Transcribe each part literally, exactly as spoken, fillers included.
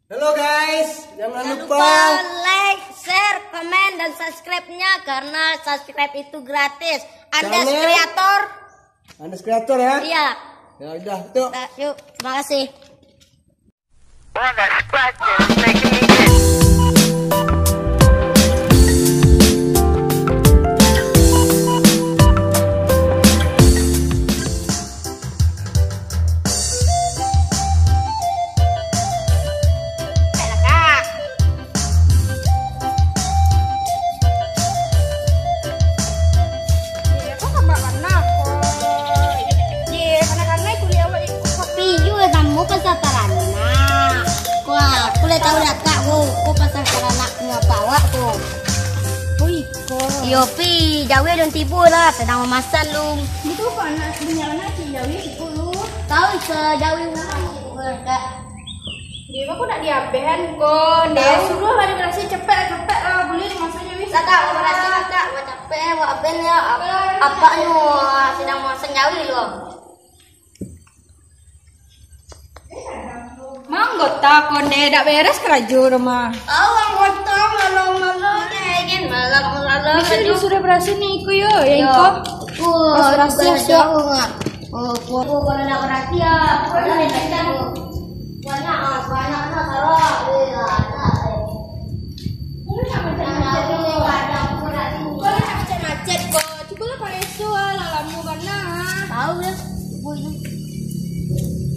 Halo guys, jangan lupa like, share, komen, dan subscribe-nya karena subscribe itu gratis. Andes Kreator. Andes Kreator ya? Iya. Ya udah, tuh. Yuk, terima kasih. Tapi iyo namo pasal taranak. Wah, aku lah tahu dah kak, ko, ko pasal taranak ngapa awak ko. Oh iko. Iyo pi, jawi alun tibo lah, sadang mamasan lu. Itu kok anak banyak anak cik jawi siku lu. Tahu se jawi rumah siku kak. Dia aku nak diabehan ko. Dia suruh lah diberasi cepet cepet lah boleh masuk jawi. Kakak, makasih kakak, wah capek, wah aben ya. Apak nyo sedang mamasan jawi lu. Manggota konde dak beres karajo rumah. Tahu anggota malam-malam ni, kan malam-malam. Bisa disuruh berhasil nih, iko yo, ya iko. Wah, berhasil jauh nggak? Oh, kalau nak berhasil ya, banyak, banyak nak salah. Kalau nak macet-macet ko, cubolah pareso lah, lamo bana. Tahu lah, ibu itu.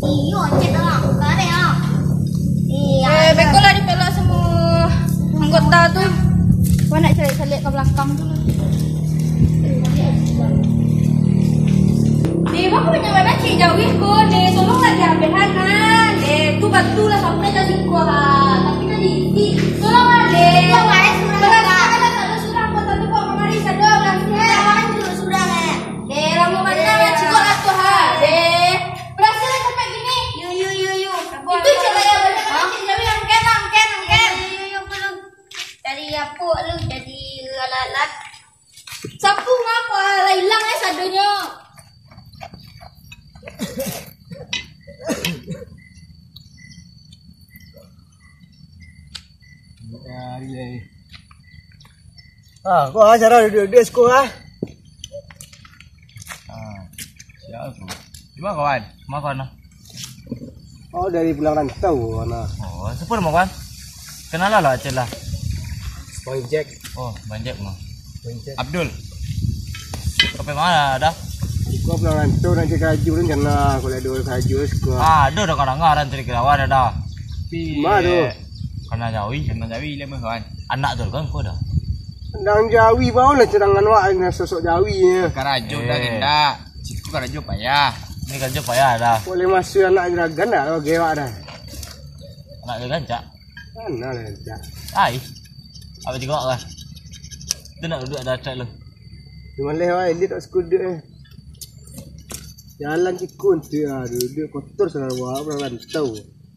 Iyo, cek lah, karek lah. Iya. Eh, bekolah dipelak semua anggota tu. Kau nak cari-cari ke belakang tu. Deh, bang, banyak banget cik jauh ko, deh. Tolonglah diambil Hanan, deh. Tu batu lah sampai dah singkuah, ha. Tapi kan diisi. Tolonglah, deh. Kau baik surang, Kak. Berhasil ada satu surang, kau satu kau kemari, satu berhasil. Kau kan juga surang, eh. Deh, lama mana lah cikok lah tu, ha. Deh. Berhasil lah sampai gini. Yu, yu, yu, yu. Itu cewek yang banyak banget cik jauh, angken, angken, angken. Yu, yu, yu, yu. Cari apa lu jadi lalat? Sapu ngapa lah ilang eh sadonyo. Ah, kau ah, cara duduk-duduk siko ah. Ah, siapa tu? Di mana kawan? Mana kawan? Oh, dari pulang rantau, nah. Oh, siapa nama kawan? Kenal lah, Aceh lah. Bang Jack. Oh, Bang Jack mah. Bang Jack. Abdul. Sampai mana dah? Kau pulang rantau nak cari kerja ni, jangan aku lah dua kerja sekolah. Ah, ada dah kadang orang cari kerja dah. Mana tu? Kena jawi, kena jawi lah mah kawan. Anak tu kan kau dah. Dang jawi bau lah cerangan wak dengan sosok jawi ya. Karajo dah gendak. Siku karajo payah. Ni karajo payah dah. Boleh masuk anak jeragan dah kalau gewak dah. Anak jeragan cak. Mana lah cak. Ai. Apa juga lah. Tu nak duduk ada cak lu. Di mana wak elit tak sekuduk eh. Jalan cikun tu ya, duduk kotor selalu wak berantau.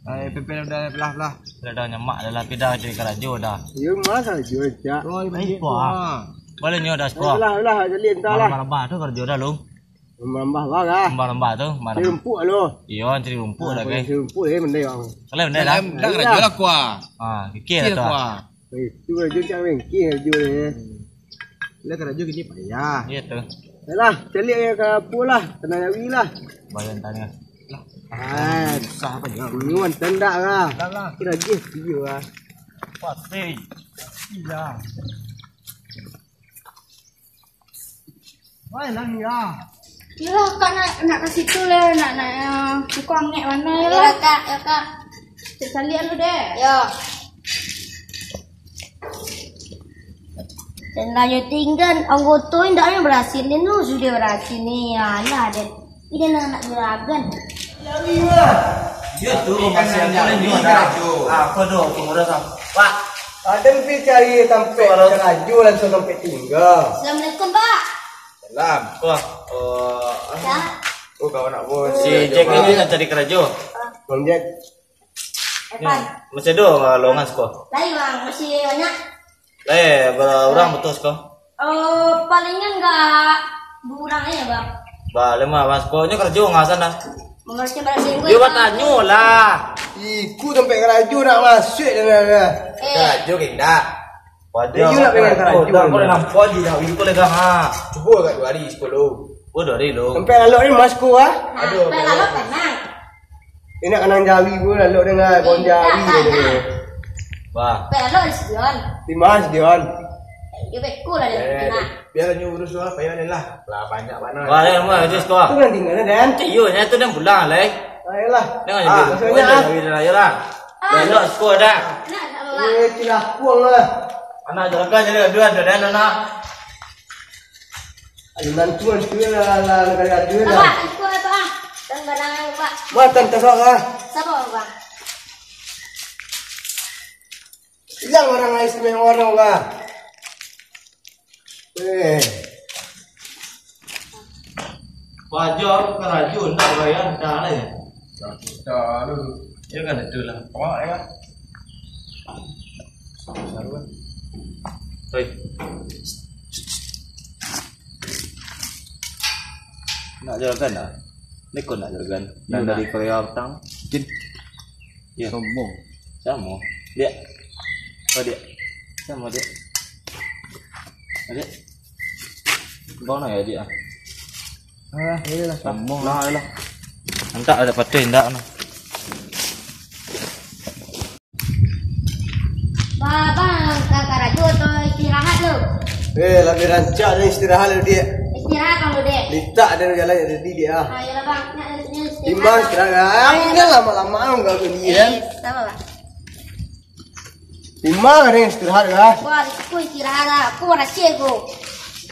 Ai, pepel udah pelah-pelah. Dah, dah nyamak dah lah, pindah cari karajo dah. Yo, mah karajo cak. Oh, main kuah. Boleh nyo dah sekolah. Lah, lah, jadi entah lah. Marambah tu karajo dah lu. Marambah barah. Marambah tu, marambah. Cari rumput lo. Iyo, cari rumput dah guys. Cari rumput eh, mendai bang. Kalau mendai dah. Dah karajo lah kuah. Ah, kikir tu. Itu karajo cak mengkih karajo ni. Lah karajo gini payah. Iyo tu. Yalah, cari ke apa lah, kena jawi lah. Bayar tanya. Ah, susah apa ni? Ini wan tendak lah. Dah lah. Kira je dia lah. Pasti. Iya. Wah, lah ni lah. Iyolah, Kak, nak, nak ke situ lah, nak, nak, eh, buka angek mana lah. Iyolah, Kak, ya, Kak. Cek caliak lu deh. Yo. Dan lanjut tinggal, anggota indak yang berhasil ni, nu sudah berhasil ni, alah deh. Ini lah anak juragan. Yo tu, masih ada lagi karajo. Apa tu, pengurus apa? Pak. Ada lebih cari sampai karajo langsung sampai tinggal. Assalamualaikum, Pak. Salam. Wah, eh, ya. Oh, kawan nak bos. Si Jack ni nak cari karajo. Bang Jack. Epan. Masih ada orang lowongan siko? Lain, Bang, masih banyak. Eh, bara urang butuh siko? Eh, palingan enggak dua urang aja, Bang. Ba, lemah, Bang. Siko nyo karajo ngasan dah. Yo, batanyo lah. Iku tampek karajo nak masuak dah, dah, dah. Eh. Karajo ke indak? Wajar. Iyo nak pengen karajo. Dah, kau dah nampak di dah, itu lega ha. Cubo agak duo hari sepuluh. Oh, duo hari lo. Tampek lalok ni mas ku ah. Aduh, tampek lalok tenang. Ini nak kanang jawi pun lalok dengan kawan jawi. Wah. Tampek lalok di Sidion. Di mas Dion. Yo beko lah dia. Biar nyo urus lah, payah ni lah. Lah, banyak bana. Wah, dah, mah, just kau. Tu nan tinggal, Dan. Cik, yo, nya tu nan pulang, lai. Ayolah. Jangan jadi. Maksudnya, ah. Dah, dah, dah, dah. Dah, dah, sekolah dah. Nak, nak, nak. Eh, kira aku lah. Anak juragan jadi aduan, Dan, anak. Aduh, nanti, nanti lah, lah, lah, lah, lah. Abah, ikut lah, Pak. Jangan barang, Pak. Matan tasawak lah. Sabar, Bang. Hilang orang lain semua orang lah. Eh. Wajar karajo ndak bayar, ndak lah ya. Ndak, ndak, aduh. Ya kan, itu lah. Awak ya. Hoi. Nak juragan dah? Ni kau nak juragan? Nak dari Korea petang? Jin. Ya. Sombong. Samo. Diak. Oh, Diak. Samo, Diak. Diak. Kau nak ya, Diak? Ah, iyalah. Samo lah, lah. Antak ada patah indak nah. Bang, ka karajo atau istirahat lu? Eh, lebih rancak ni istirahat lu, Diak. Istirahat kamu, Dek. Litak ada jalan yang tadi, Diak, ah. Ah, iyalah, Bang. Nak, nak, nak istirahat. Imam istirahat. Ah, iyalah, Bang. Lama-lama enggak beli, kan? Eh, sama, Bang. Imam ada yang istirahat, kah? Wah, aku istirahat lah. Aku berhasil, aku.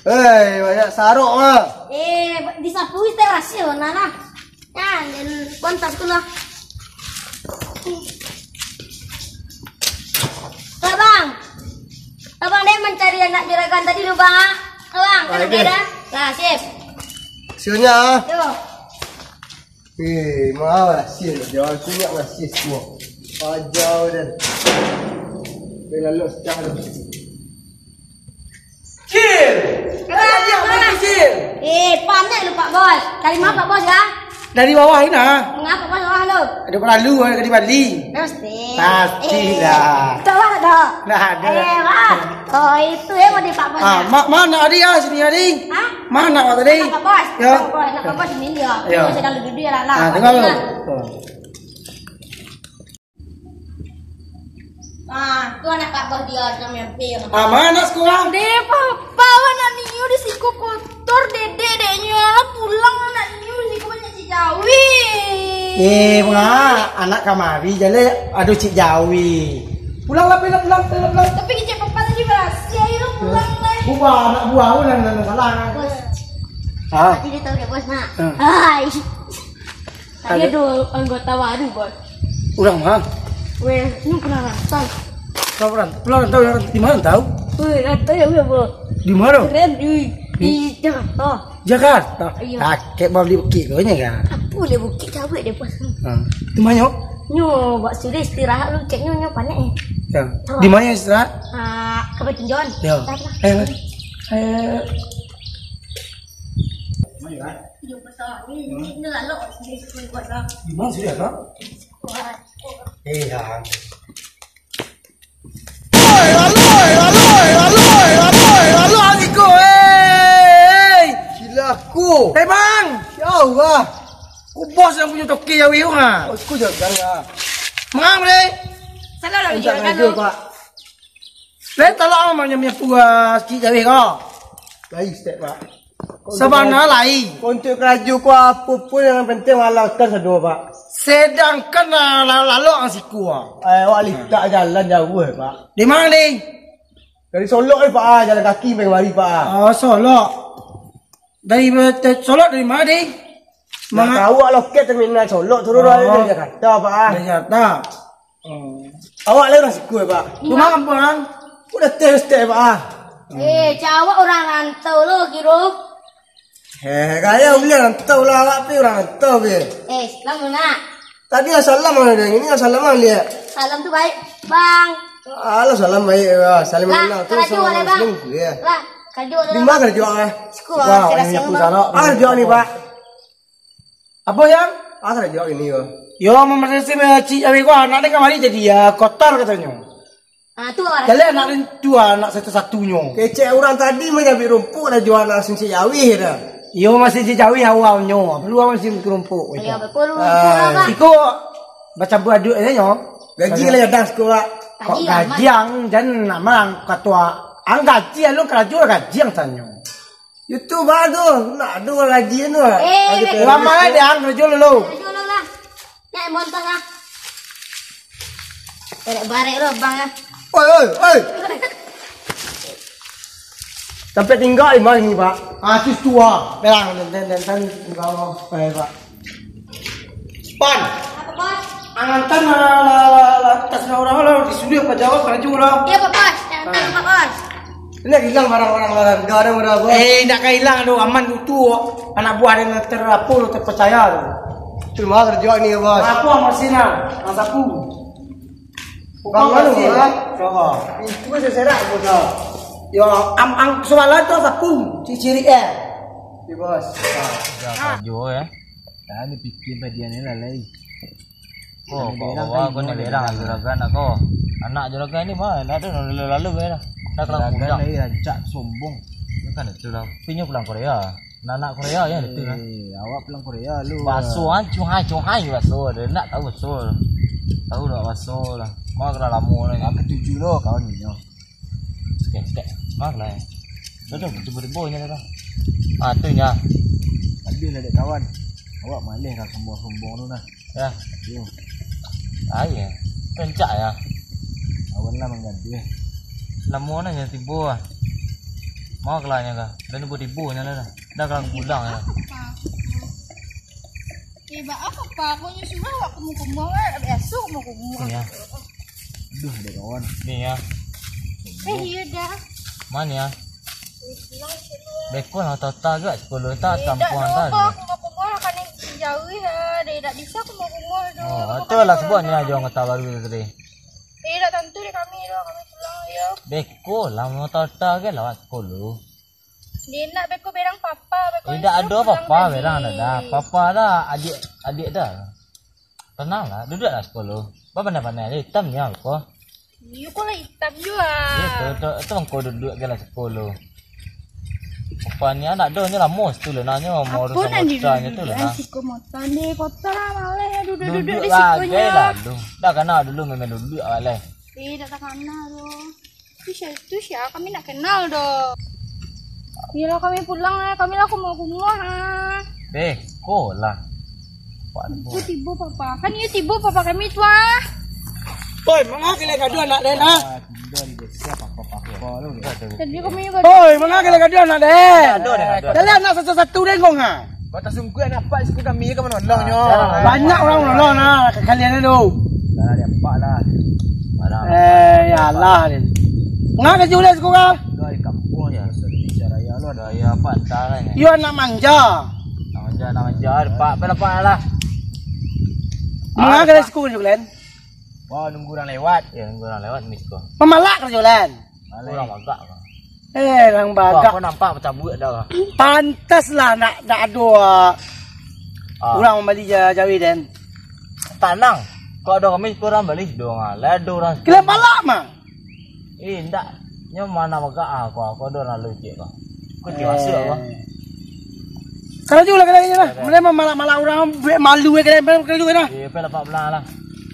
Eh, banyak sarok, ah. Eh, di sapu itu berhasil, nah, lah. Nah, dan kontak tu lah. Abang. Abang dia mencari anak juragan tadi lu, Bang. Abang, kan ada dah? Nah, sip. Siulnya, ah. Yo. Eh, mau lah, siul. Jangan kunyap lah, siul semua. Pajau dan. Dia lalu secah tu. Cil! Ada dia, Bang. Cil! Eh, panek lu, Pak Bos. Dari mana, Pak Bos, ya? Dari bawah ni nah. Mengapa Pak Bos bawah lu? Ada perlu, ada di Bali. Pasti. Pastilah. Eh, tak ada. Nah, ada. Eh, Bang. Oh, itu ya mau di Pak Bos. Ah, ya? Ma-, mana ada ya sini ada? Hah? Mana awak tadi? Pak Bos. Ya. Pak Bos, Pak Bos sini dia. Ya. Dia sedang duduk ya lah. Ah, tengok lu. Nah. Oh. Ah, tu anak Pak Bos dia, dia mampir. Ah, mana sekolah? Deh, Papa, anak Niu di siko kotor, dedek, deknyo lah pulang anak Niu di siko banyak cijawi. Eh, ma, anak kamari jaleh, aduh cik jawi. Pulang lah, pulang, pulang, pulang, pulang. Tapi kecek Papa tadi berhasil, ayo pulang lah. Buah, anak buah, pulang, pulang, pulang. Bos. Ah. Tadi dia tahu dek Bos, Mak. Ah. Hai. Tadi ada anggota baru, Bos. Urang ma? Weh, ni pulang rantau. Pulang rantau, pulang rantau, di mana rantau? Weh, rantau ya, weh, Bos. Di mana? Keren, weh. Di Jakarta. Jakarta? Iya. Takek bali bukik kau ni kan? Apa boleh bukik, cabut dia, Bos. Ha. Di mana? Nyo, buat sudah istirahat lu, cek nyo, nyo panek eh. Ya. Di mana istirahat? Ah, ke Batinjon. Ya. Eh, eh. Di mana sudah, Kak? Eh, ya. Oi, laloi, laloi, laloi, laloi, laloi, Niko, eh. Gila aku. Eh, Bang. Ya Allah. Ku bos yang punya toke ya, weh, ha. Oh, aku jaga ya. Mang, Bre. Salah lah, Pak. Lain talak amak nyo punya pura sikik jaweh ko. Lai, step, Pak. Sabana lai. Untuk karajo ko apo pun yang penting halalkan sado, Pak. Sedangkan, ah, la-, lalok ang siku, ah. Eh, awak litak jalan jauh, eh, Pak. Di mana, di? Dari Solok, eh, Pak, ah, jalan kaki sampai kemari, Pak, ah. Oh, Solok. Dari, eh, Solok dari mana, di? Nak tahu awak loket terminal Solok, turun dari Jakarta, Pak, ah. Dari Jakarta. Hmm. Awak lai urang siku, eh, Pak? Rumah kampuang? Udah tes, tes, Pak, ah. Eh, cawak urang rantau lo, kiro. Eh, kaya urang rantau lah, awak pi urang rantau pi. Eh, salam, nak. Tadi salam ada, ini salam lihat. Salam tu baik, Bang. Alah, salam baik, ya. Salam lah, kenal. Terus karajo salam boleh, Bang. Lah, karajo boleh, Bang. Di mana karajo, eh? Siku, Bang. Wah, saya ini kasih, aku Bang. Salah. Ah, karajo ni, Pak. Apo, Yang? Ah, karajo ini yo. Yo, mambarasiahan cik awak ko, anak den kamari jadi, ah, kotor katonyo. Ah, tu lah. Jaleh anak den tu, ah, anak satu-satunyo. Kecek urang tadi manyabik rumpuk, karajo anak sing cik awih dah. Iyo, masih cik awih awalnyo. Perlu masih rumpuk. Iyo, itu. Betul, rumpuk lah, Pak. Iko bacampua aduk aja nyo. Gaji lah gadang siko, Pak. Kok gaji aman. Gaji ang jan nak mang katua. Ang gaji alun karajo gaji ang tanyo. Itu baru tu, nak ado gaji tu. Eh, gaji lek. Lama lah dia, ang karajo dulu. Karajo dulu lah. Nak montos lah. Barek-barek lo, Bang, ah. Oi, oi, oi. Sampai tinggal imah ini, Pak. Ah, sis tua. Pelang, dan, dan, dan, dan, tinggal lo. Baik, Pak. Pan. Apa, Bos? Angantan lah, lah, lah, lah, tas urang lah, disuruh Pak Jawab karajo lah. Iya, Pak Bos. Angantan, Pak Bos. Ini hilang barang-barang lah, enggak ada, ada, Bos. Eh, ndak ka hilang tu, aman tu. Anak buah den nan terapo tu, terpercaya tu. Terima kerja ni, Bos. Apa masih nak? Nak sapu. Bang, anu, Bos. Coba. Itu kan seserak, Bos. Yo, am, ang, suara tu sapu, ciri-ciri eh. Iya, Bos. Dah karajo, ya. Dah ni pikir padian ni lah, lai. Oh, kau bawa kau ni berang juragan nak kau. Anak juragan ni mah, nak tu lalu-lalu bae dah. Dah kelang juragan pulang. Lagi rancak sombong. Dia kan itu lah. Pinyo pulang Korea. Nak anak Korea ya itu lah. Eh, awak pulang Korea lu. Baso ah, cuhai, cuhai baso. Dia nak tahu baso. Tahu dah baso lah. Mau kena lama lah. Aku tuju lo kawan ni. Sikit, sikit. Mak lah. Dah, dah, tiba-tiba nya dah. Ah, tu nya. Habis lah dek kawan. Awak maleh lah sombong-sombong tu nah. Ya. Yo. Ah, ya. Rancak ya. Kawan lah manggaduh. Lama nah nya tiba ah. Mak lah nya kah. Dah tiba-tiba nya dah. Dah kalang pulang ya. Eh, ba apa, Pak? Aku nyo suruh awak kumuh-kumuh, eh, biaso kumuh-kumuh. Iya. Aduh, dek kawan. Ni ya. Eh, iya dah. Mana ya? Beko lah, tata gak sepuluh tak tampuan tak. Kumuh-kumuh lah, kan jauh ya. Dia tak bisa kumuh-kumuh tu. Oh, tu lah sebab ni aja anggota baru tu tadi. Eh, tak tentu dek kami tu, kami pulang ya. Beko lah, mau tata gak lawat sepuluh. Dia nak beko berang papa, beko. Tidak ado papa berang dah. Papa dah, adik, adik dah. Tenang lah, duduk lah sepuluh. Ba pandai-pandai, hitam ni apa? Iyo, kau lah hitam juga. Itu, itu, itu engkau duduk je lah sepuluh. Papa ni anak do ni lah mos tu lah nanyo, mau urusan kotanya tu lah. Siko motor ni, kotor lah, malah duduk-duduk di sikonya. Duduk lah, dulu. Dah kena dulu memang duduk lah. Eh, dah tak kena tu. Tu sia, tu sia, kami nak kenal doh. Yolah, kami pulang lah, kami lah kumuah-kumuah ah. Beko lah. Itu tibo papa. Kan iyo tibo papa kami tu ah. Oi, manga kalian gaduh anak den ah? Tadi kami gaduh. Oi, manga kalian gaduh anak den? Kalian anak satu-satu den kong ah. Kau tasungkuik anak apak, suku kami ka manolongnyo. Banyak urang manolong nah, ka kalian tu. Dah lah, dia apak lah. Eh, ya Allah. Manga karajo lah suku ka? Dah di kampung ya, sedih raya lo dah. Ya, apak entah lah ni. Iyo anak manja. Anak manja, anak manja, apak, apak lah, apak lah. Manga karajo suku kalian? Wah, nunggu urang lewat. Ya, nunggu urang lewat ni suku. Mamalak karajo kalian? Urang bagak. Eh, urang bagak. Aku nampak bacabuak dah. Pantas lah nak, nak ado, ah, urang mambali ja-, jawi den. Tanang. Kok ado kami, urang bali doh, ah. Lah ado urang. Kalian palak mah? Eh, ndak. Nyo manga bagak ah, aku, aku ado urang lalu cek kau. Kau cek masuk apa? Karajo lah kalian lah. Mulai mamalak-malak urang, buek malu eh kalian, karajo lah. Iya, pala pak belah lah.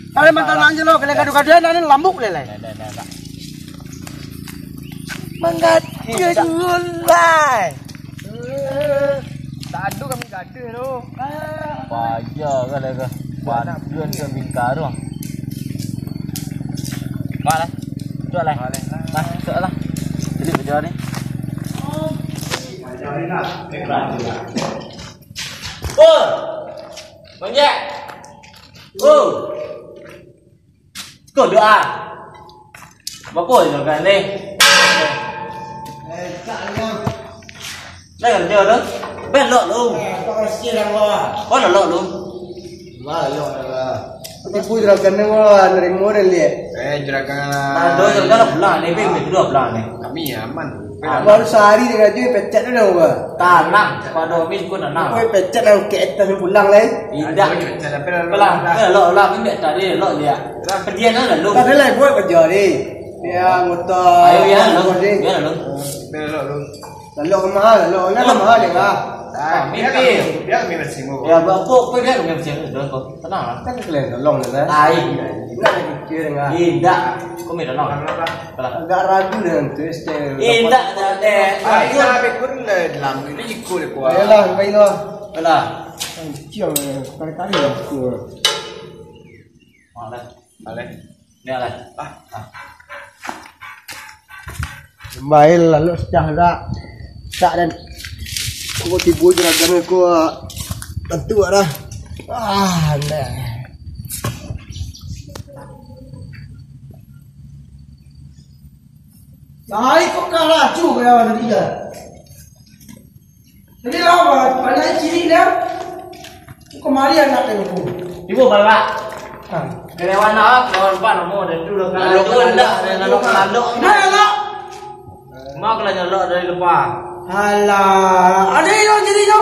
Kalian mantan aja lo, kalian gaduh-gaduh, nak ni lambuk kalian lah. Dah, dah, dah, dah. Manggaduh lah. Tak ado kami gaduh tu. Paja kan dah. Paduan ke bingka tu. Mana? Duduk lah. Nah, duduk lah. Jadi kerja ni. Oh. Manjak. Oh. Ko doa. Bapo jo kan ni? Dah kerja tu. Belok lu. Kau lolok lu. Tipu juragan ni, wah, nerimo dan lihat. Eh, juragan. Nah, dua juragan lah pulang ni, Bim, kedua pulang ni. Kami aman. Baru sahari dia karajo, pecat tu dah, Bang. Tanang, pado mis pun tanang. Kau pecat dah, kek tas pulang lai. Indak. Pelah, eh, lok, lok, indak tadi, lok liak. Pedian lah, lu. Tak ada lai buat kerja ni. Ya, motor. Ayo, ya, lu. Bos ni. Ya, lu. Belok, lu. Lalu ke mahal, lalu, lalu mahal dia, Bang. Ah, mimpi. Biar kami bersinggung. Ya, Bang, kok, kok biar kami bersinggung, kau. Tenang lah. Kan kalian tolong lah, kan? Ai. Nak fikir, kan? Indak. Kau minta tolong. Alah. Agak ragu dengan tu, S T. Indak, tak ada. Ai, dah habis pun lah dalam ni, ikut dia kuat. Ayolah, baiklah. Alah. Cium, kali-kali lah aku. Malah. Malah. Ni lah. Ah, ah. Baiklah, lalu sudah dah. Tak dan. Kau tibo juragan aku, tentu dah. Ah, nah. Baik, kok kalah tu, kawan tadi dah. Jadi lah, banyak ciri dia. Kemari anak dia tu. Ibu balak. Ha. Kelewan awak, kelewan pan, mau dan tu dah kalah. Lalu, lalu, lalu. Nah, lalu. Mau kalau nyolok dari lupa. Alah, ada yang jadi tu.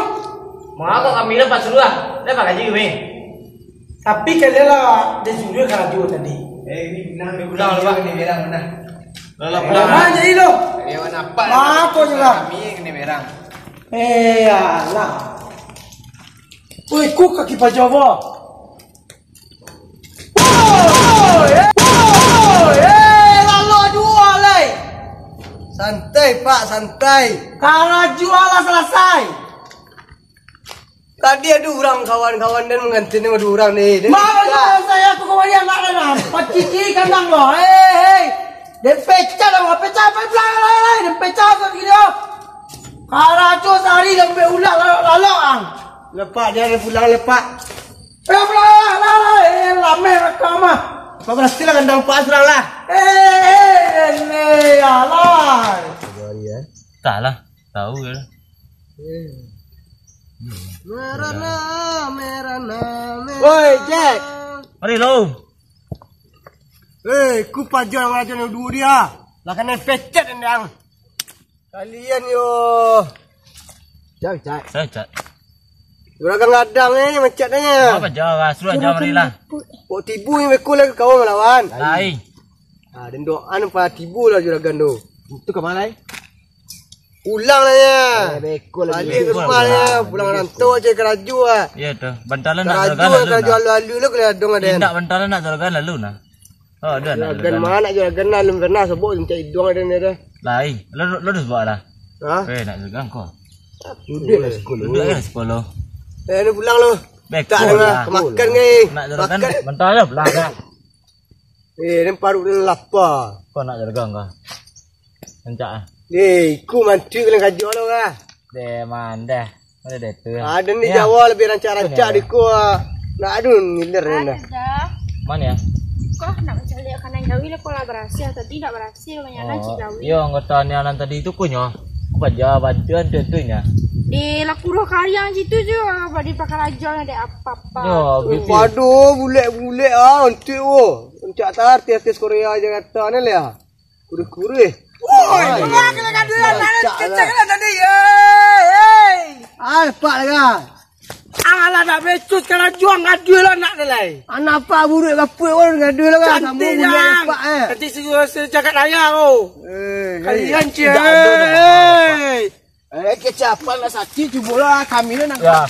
Mengapa kami lepas dulu lah? Dia pakai gaji kami. Tapi kalian lah, dia suruh karajo tadi. Eh, ini benar. Ini benar, Pak. Ini benar, benar. Lah, lah, pulang. Mana jadi lo? Dia warna apa? Lah, apa je lah? Kami kena merah. Eh, alah. Oi, kok kaki paja apa? Woi, eh, woi, eh, lalu jual, eh. Santai, Pak, santai. Karajo lah selesai. Tadi ado urang kawan-kawan den mangganti ni, ado urang ni. Den Mak, minta. Saya tu kawan anak den lah. Pacici kandang lo. Hei, hei. Den pecat lah, pecat, pecat, pecat, pecat, den pecat tu gini, oh. Karajo sahari den ambiak ulah lalok-lalok, ang. Lepak, dia ada pulang, lepak. Eh, pulang, lah, lah, lah. Eh, lameh rakam, ah. Kau berhasil lah kandang Pak surang lah. Eh, eh, eh, alah. Tak lah. Tahu ke? Merana, merana, merana. Woi, Jack. Mari lo. Eh, ku paja rajo nan duo dia. Lah kanai pecet endang. Kalian yo. Jack, Jack. Saya, Jack. Juragan gadang ni macet ni. Apa jaga? Suruh aja mari lah. Kok tibu ni beko lah kawan malawan. Lain. Ah, den doan pa tibu lah juragan tu. Itu ke mana, eh? Pulang lah ya. Eh, beko lagi. Balik ke rumah lah ya. Pulang rantau aja karajo ah. Iya tu. Bantalan nak karajo, karajo alu-alu lo kena dong ada. Indak bantalan nak juragan lalu nah. Oh, ada nak juragan. Mana nak juragan lah, lum pernah sebut cak iduang ada ni dah. Lai, lo lo dah sebut lah. Ha? Eh, nak juragan kau. Duduk lah sekolah. Duduk lah sekolah. Eh, ni pulang lo. Beko lah. Makan ni. Nak juragan. Bantalan lah pulang dah. Eh, den paruik den lapa. Kau nak jaragang kah? Rancak ah. Eh, iku mantu kalian kajo lo kah? Deh, mandeh. Mana deh tu? Ada ni Jawa lebih rancak-rancak di ku. Nak adu ngiler ni dah. Mana ya? Kau nak mencari kanan jawi lah, kau lah berhasil. Tadi tak berhasil, banyak lah cik jawi. Yo, anggota ni alam tadi tu kunyo. Apa ja bantuan tu tu nya? Di laku roh kariang situ je, apa di pakarajo ada apa-apa. Yo, betul. Pado bulek-bulek ah, antik oh. Rancak tak artis-artis Korea Jakarta ni lah. Kurih-kurih. Woi, keluar ke dengan dia, rancak lah. Kencang lah tadi. Hei, hei. Ah, lepak lah. Alah, nak becus karajo, ngadu lah nak ni lai. Anak apa buruk kaput pun ngadu lah kan. Cantik lah. Nanti suruh sejagat raya kau. Eh, kalian cie. Eh, kecap nak sakit, cubolah kami ni nak. Ya.